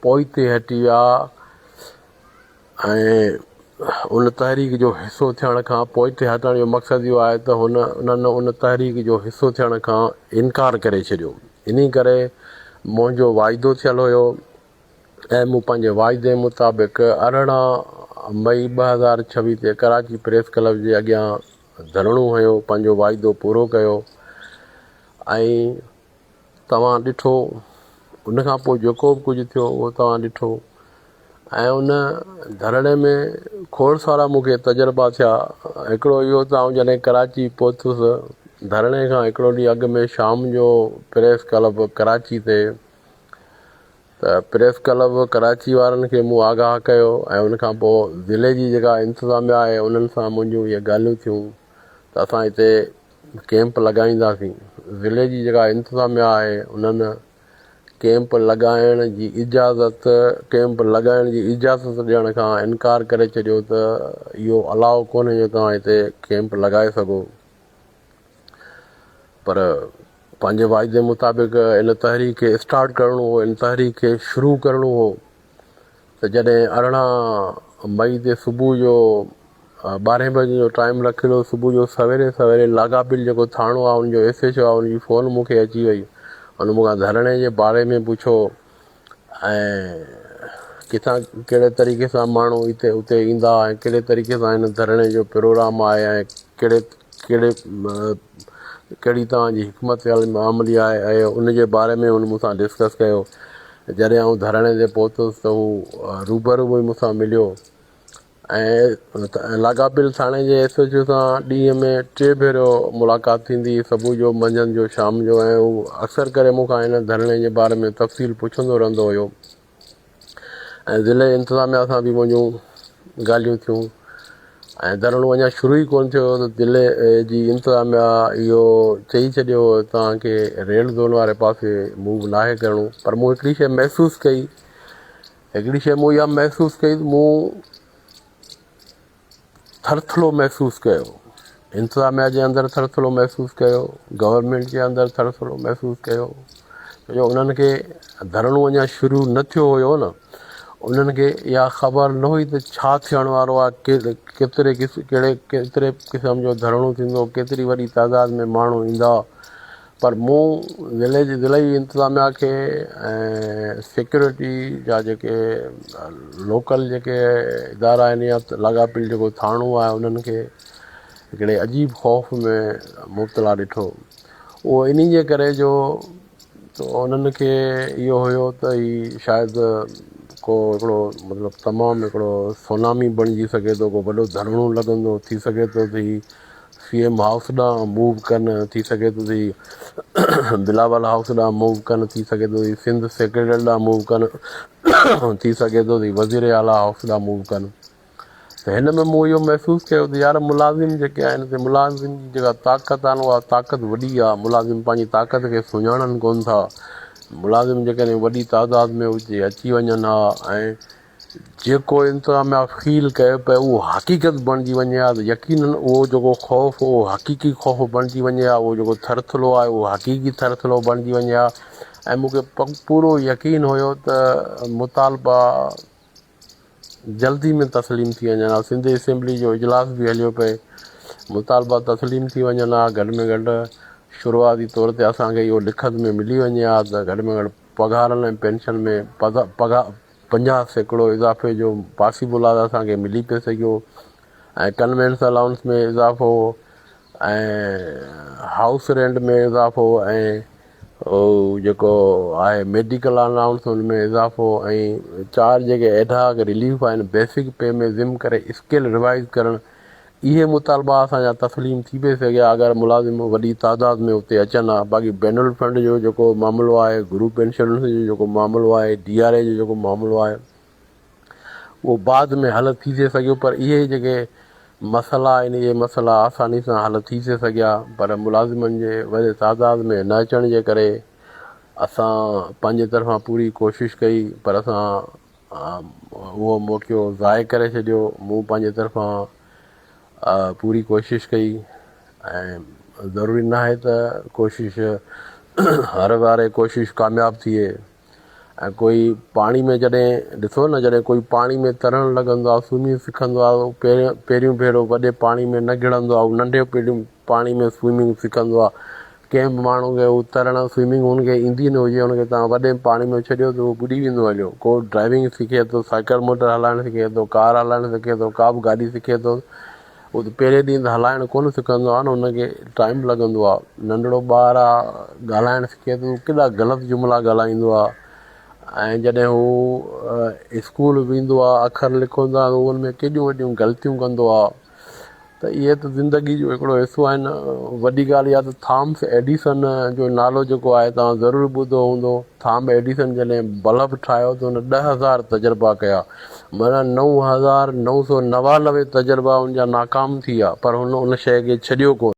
پوئتي هٽي ويا ۽ ان تحريڪ جو حصو ٿيڻ کان پوئتي هٽڻ جو مقصد اهو آهي ته هن انهن ان تحريڪ جو حصو ٿيڻ کان انڪار ڪري ڇڏيو. انهي ڪري منهنجو واعدو ٿيل هيو ۽ مون پنهنجي واعدي مطابق 18 مئي 2026 تي ڪراچي پريس ڪلب جي اڳيان ڌرڻو هنيو پنهنجو واعدو پورو ڪيو ۽ توهان ڏٺو ان کان پوء جيڪو به ڪجهه ٿيو اهو توهان ڏٺو ۽ ان ڌرڻي ۾ کوڙ سارا مون کي تجربا ٿيا هڪڙو اهو ته آئون جڏهن ڪراچي پهتس ڌرڻي کان هڪڙو ڏينهن اڳ ۾ شام جو پريس ڪلب ڪراچي تي ته پريس ڪلب ڪراچي وارن کي مون آگاهه ڪيو ۽ ان کان پوء ضلعي جي جيڪا انتظاميا آهي انهن سان منهنجون اهي ڳالهيون ٿيون ته اسان هتي ڪئمپ لڳائينداسين. ضلعي جي جيڪا انتظاميا آهي انهن ڪئمپ لڳائڻ جي اجازت ڪئمپ لڳائڻ جي اجازت ڏيڻ کان انڪار ڪري ڇڏيو ته اهو الاء ڪونهي جو توهان هتي ڪئمپ لڳائي سگهو پر پنهنجي واعدي مطابق ان تحريڪ کي اسٽارٽ ڪرڻو هو ان تحريڪ کي شروع ڪرڻو هو ته جڏهن 18 مئي تي صبح جو ٻارهين بجي جو ٽائيم رکيل هو صبح جو سويري سويري لاڳاپيل جيڪو ٿاڻو آهي ان جو ايس ايڇ او آهي ان جي فون مون کي اچي وئي ان مون کان ڌرڻي جي باري ۾ پڇيو ۽ ڪٿان ڪهڙي طريقي سان ماڻهو هتي اتي ايندا ۽ ڪهڙي طريقي سان هن ڌرڻي جو پروگرام آهي ۽ ڪهڙي ڪهڙي ڪهڙي توهان جي حڪمت عملي آهي ۽ ان جي باري ۾ هن مون سان ڊسڪس ڪيو جڏهن آئون ڌرڻي تي پهتس ته هو روبرو به مون سان مليو ۽ لاڳاپيل ٿاڻي جي ايس ايڇ او سان ڏينهن ۾ ٽي ڀيرو ملاقات ٿيندي هئي صبح جو منجهند جو شام جو ۽ هو اڪثر ڪري مون کان هن ڌرڻي جي باري ۾ تفصيل پڇندو رهندو هيو ۽ ضلعي انتظاميا سان به منهنجون ڳالهيون ٿيون ۽ ڌرڻو اڃا شروع ئي ڪونه ٿيو هو ته ضلعي جي انتظاميا اهو چئي ڇڏيو هو توهان کي ريڊ زون واري پاسي موو ناهي ڪرڻو پر مون هڪڙي شيء محسوس ڪئي هڪڙي شيء مون اها محسوس ڪئي ته مون ٿرٿلو محسوس ڪيو انتظاميا جي اندر ٿرٿلو محسوس ڪيو گورنمينٽ جي اندر ٿرٿلو محسوس ڪيو ڇو جو انهن کي ڌرڻو اڃا شروع نه ٿيو هيو نه انهن کي اها خبر نه هئي ته ڇا ٿيڻ وارو آهي ڪيتري ڪهڙي ڪيتري قسم جو ڌرڻو ٿيندو ڪيتري وڏي تعداد ۾ ماڻهو ايندا پر مون ضلعي جي ضلعي انتظاميا کي ۽ سيڪيورٽي جا جيڪي لوڪل جيڪي ادارا آهن يا لاڳاپيل جيڪو ٿاڻو آهي انهن کي هڪڙي عجيب خوف ۾ مبتلا ڏٺو اهو انهي جي ڪري جو انهن کي اهو هيو ته هي شايد ڪو هڪڙو مطلب تمام هڪڙو سونامي بڻجي سگهي ٿو ڪو وڏو ڌرڻو لڳندو ٿي سگهي ٿو ته هي سي ايم هائوس ڏانهن موو ڪن، ٿي سگهي ٿو ته هي بلاول هائوس ڏانهن موو ڪن، ٿي سگهي ٿو ته هي سنڌ سيڪريٽريٽ ڏانهن موو ڪن، ٿي سگهي ٿو ته هي وزير اعليٰ هائوس ڏانهن موو ڪن ته هن ۾ مون اهو محسوس ڪيو ته يار ملازم جيڪي آهن سي ملازم جي جيڪا طاقت آهي اها طاقت وڏي آهي ملازم پنهنجي طاقت کي سڃاڻن ڪونه ٿا ملازم جيڪڏهن وڏي تعداد ۾ اتي اچي وڃن ها ۽ جيڪو انتظاميا فيل ڪيو پئي اهو حقيقت بڻجي وڃي ها ته يقينن اهو جيڪو خوف اهو حقيقي خوف بڻجي وڃي ها اهو جيڪو ٿرٿلو آهي اهو حقيقي ٿرٿلو بڻجي وڃي ها ۽ مون کي پورو يقين هيو ته مطالبا جلدي ۾ تسليم ٿي وڃن ها سنڌ اسيمبلي جو اجلاس به هليو پئي مطالبا تسليم ٿي وڃن ها گهٽ ۾ گهٽ شروعاتي طور تي اسان کي اهو لکت ۾ ملي وڃي ها ته گهٽ ۾ گهٽ پگهارن ۽ پينشن ۾ پگهار 50% اضافي جو پاسيبل آهي ته اسان کي ملي پئي سگهيو ۽ ڪنوينس الائونس ۾ اضافو ۽ هائوس رينٽ ۾ اضافو ۽ جيڪو آهي ميڊيڪل الائونس ان ۾ اضافو ۽ چار جيڪي ايڊهاڪ رليف آهن بيسڪ پي ۾ ضم ڪري اسڪيل ريوائز ڪرڻ اهي مطالبا اسان جا تسليم ٿي پئي سگهيا اگر ملازم وڏي تعداد ۾ اتي اچن ها باقي بين الفنڊ جو جيڪو معاملو آهي گروپ انشورنس جو جيڪو معاملو آهي ڊي آر اي جو جيڪو معاملو آهي اهو بعد ۾ حل ٿي ٿي سگهيو پر اهي جيڪي مسئلا آهن اهي مسئلا آساني سان حل ٿي ٿي سگهيا پر ملازمن جي وڏي تعداد ۾ نه اچڻ جي ڪري اسان پنهنجي طرفان پوري ڪوشش ڪئي پر اسان اهو موقعو ضايع ڪري ڇڏيو. مون پنهنجي طرفان پوري ڪوشش ڪئي ۽ ضروري نه آهي ته ڪوشش هر واري ڪوشش ڪامياب ٿئي ۽ ڪوئي پاڻي ۾ جڏهن ڏسو نه جڏهن ڪوئي پاڻي ۾ ترڻ لڳندو آهي سوئمنگ سکندو آهي پهريون پهريون ڀيرو وڏي پاڻي ۾ نه گهڙندو آهي هو ننڍي پهريون پاڻي ۾ سوئمنگ سکندو آهي ڪنهن به ماڻهو کي هو ترڻ سوئمنگ هن کي ايندي نه هجي هن کي توهان وڏي پاڻي ۾ ڇڏيو ته هو ٻڏي ويندو هليو ڪو ڊرائيونگ سکي ٿو سائيڪل موٽر هلائڻ سکي ٿو ڪار هلائڻ سکي ٿو ڪا به گاڏي سکي ٿو هو ته پهرين ڏينهن ته هلائڻ ڪونه سکندو آهي نه ان کي ٽائيم لڳندو آهي ننڍڙو ٻار آهي ڳالهائڻ سکي ٿو ڪيڏا غلط جملا ڳالهائيندو آهي ۽ جڏهن هو اسڪول ويندو آهي اکر لکندو آهي ان ۾ ڪيڏيون وڏيون غلطيون ڪندو آهي ته اهي ته زندگي جو هڪڙو حصو آهن. وڏي ڳالهه اها ته ٿامس ايڊيسن جو نالو جيڪو آهي توهان ضرور ٻڌو هوندو. ٿام ايڊيسن جڏهن بلب ٺاهيو ته هن 10,000 تجربا ڪيا. معنيٰ 9999 تجربا ان جا ناڪام ٿي ويا پر هن ان شيء کي ڇڏيو ڪونه.